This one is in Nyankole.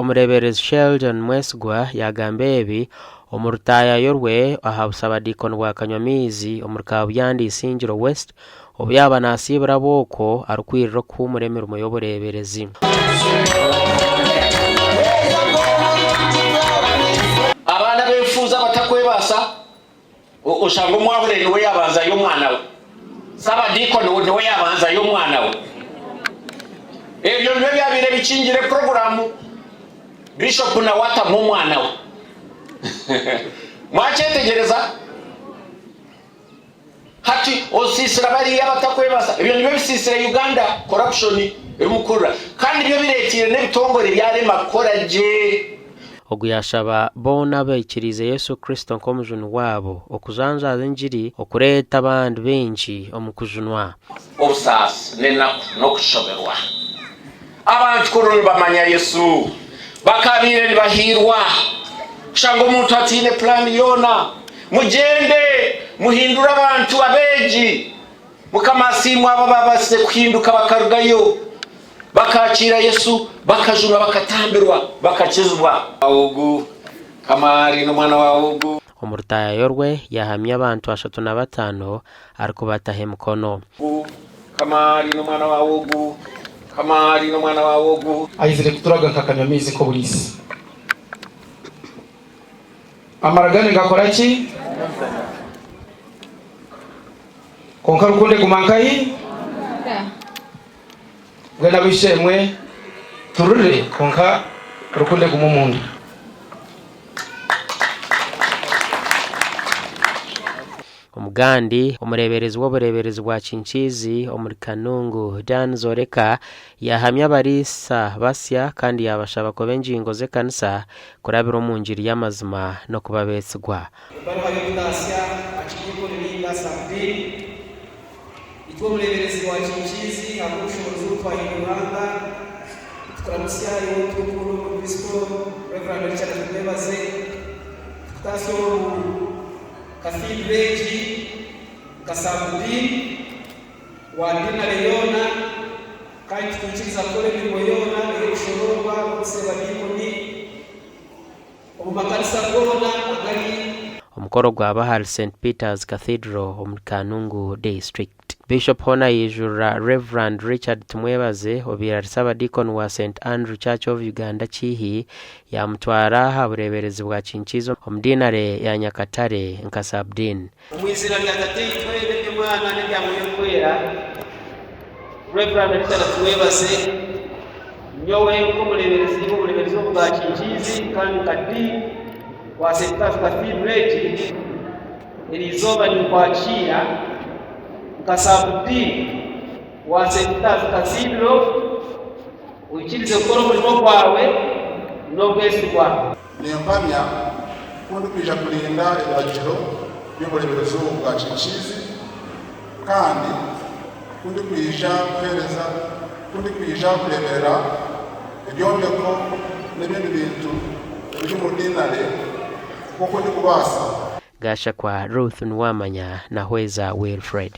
Omureeberezi Sheldon Mwesigwa yaagamba ebi omu rutaayaayo rwe aha busabadiikoni bwa Kanywamaizi omuri Kabuyanda Isingiro West obu yaaba naasiibura ab'okwo arikwirira okuhuumura emirimo y'obureeberezi. Abaana b'enfuuzi abatakwebaasa oshanga omwahure niwe yaabanzayo omwana we, Saabadiikoni niwe yaabanzayo omwana we. Ebyo nibyo byabaire bikingire puroguraamu, Bishopu nawe atamu omwana we. Mwakyetegyereza? Hati osiisira bariya abatakwebasa. Ebyo nibyo bisiisire Uganda, corruption erimukurira. Kandi nibyo bireetiire n'ebitongore byarema kukora gye. Ogu yaashaba boona abaikiriize Yesu Kristo nk'Omujuni waabo okujanjaaza engiri okureeta abandi baingi omu kujunwa. Obusaasi n'enaku n'okushoberwa. Abantu kuri nibamanya Yesu, bakaabaire nibahiirwa kushanga omuntu ataine puraani yoona. Mugyende, muhindure abantu abeegi. Mukama asiimwe abo ababaasize kuhinduka bakarugayo, bakaakiira Yesu, bakajunwa, bakatambirwa, bakakizibwa. Ogu Kamari n'omwana wa ogu. Omu rutaayayo rwe yaahamya abantu 35 arikubataho emikono. Ogu Kamari n'omwana wa ogu. Kamari n'omwana wa ogu. Aizire kuturaga nka kanywa-maizi k'oburiisa. Amara gane gakora ki? Kwonka rukundo eguma nkahi? Mbwenu ab'eishe-emwe turire kwonka rukundo egume omunda. Omugandi, omureeberezi w'obureeberezi bwa Kinkiizi omuri Kanungu, Dan Zoreka yaahamya abariisa basya kandi yaabashaba kuba engingo z'ekanisa kurabira omu ngiri y'amazima n'okuba abeesigwa. Ebaruha y'okutaasya Archdeacon Linda Sabdin. Itwe obureeberezi bwa Kinkiizi ahabw'obushoboorozi obu twahairwe Ruhanga, tukuramutsya iwe ou turikukunda omuri Kristo, Rev. Richard Tumwebaze, tukutaasya omu Cathedral egi nka Sub-Dean wa Deanery yoona kandi tukwikiriza kukora emirimo yoona ey'okushoroorwa n'okuseeba Diikoni omu makanisa goona agari Omukoro gwaba ahari St Peter's Cathedral omuri Kanungu District. Bishop hoona yaijurira Rev. Richard Tumwebaze obaire ari Ssabadiikoni wa St Andrew Church of Uganda Kiihi yaamutwara aha bureeberezi bwa Kinkiizi omu diinare ya Nyakatare nka Sub-Dean. Omu iziina rya Tataitwe, n'ery'Omwana, n'erya Mwoyo Orikwera, Rev. Richard Tumwebaze, nyowe nk'omureeberezi w'obureeberezi obu bwa Kinkiizi kandi nka Dean wa St. Peter's Cathedral egi, eri izooba ninkwakiira nka Sub-Dean wa St. Peter's Cathedral, oikirize kukora omurimo gwawe n'obwesigwa. Nimpamya ku ndikwija kurinda ebiragiro by'obureeberezi obu bwa Kinkiizi kandi ku ndikwija kuheereza, ku ndikwija kureeberera ebyombeko n'ebindi bintu ebiri omu diinare nk'oku ndikubaasa. Gashakwa Ruth Nuwamanya na Hweza Wilfred.